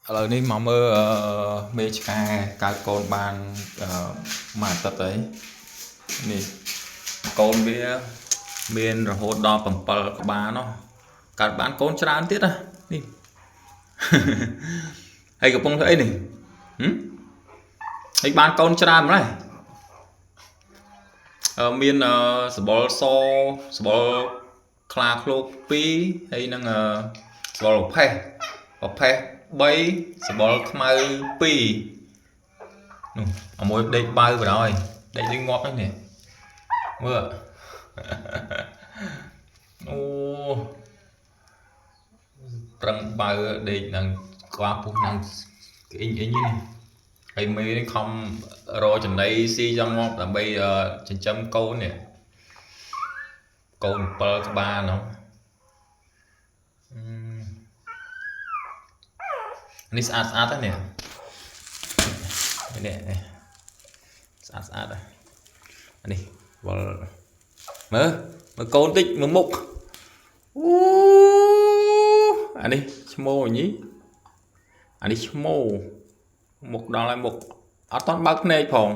ឥឡូវនេះមកមើលអឺមេឆ្កែកើតកូនបានអឺមួយអាទិត្យហើយនេះកូនវាមានរហូតដល់7ក្បាលនោះកើតបានកូនច្រើនទៀតណានេះ ហើយកំពុងធ្វើអីនេះហឹមហើយបានកូនច្រើនម្ល៉េះអឺមានអឺសបល់សសបល់ខ្លាឃ្លោក2ហើយនឹងអឺសបល់ប្រផេះប្រផេះ3សបល់ខ្មៅ2នោះអាមួយដេកបៅបណ្ដោយដេកដូចងាប់ហ្នឹងនេះមើលអូប្រឹងបៅដេកនឹងក្បាលពុះនឹងក្អ៊ីងអ៊ីងនេះហើយមេនេះខំរកចំណីស៊ីចង់ងាប់ដើម្បីចិញ្ចឹមកូននេះកូន7ក្បាលនោះអឺនេះស្អាតស្អាតហ្នឹងនេះនេះនេះស្អាតស្អាតហ្នឹងនេះវល់មើលមើលកូនតិចមើលមុខអូអានេះឈ្មោះញីអានេះឈ្មោះមុខដល់ហើយមុខអត់តន់បើកភ្នែកផង។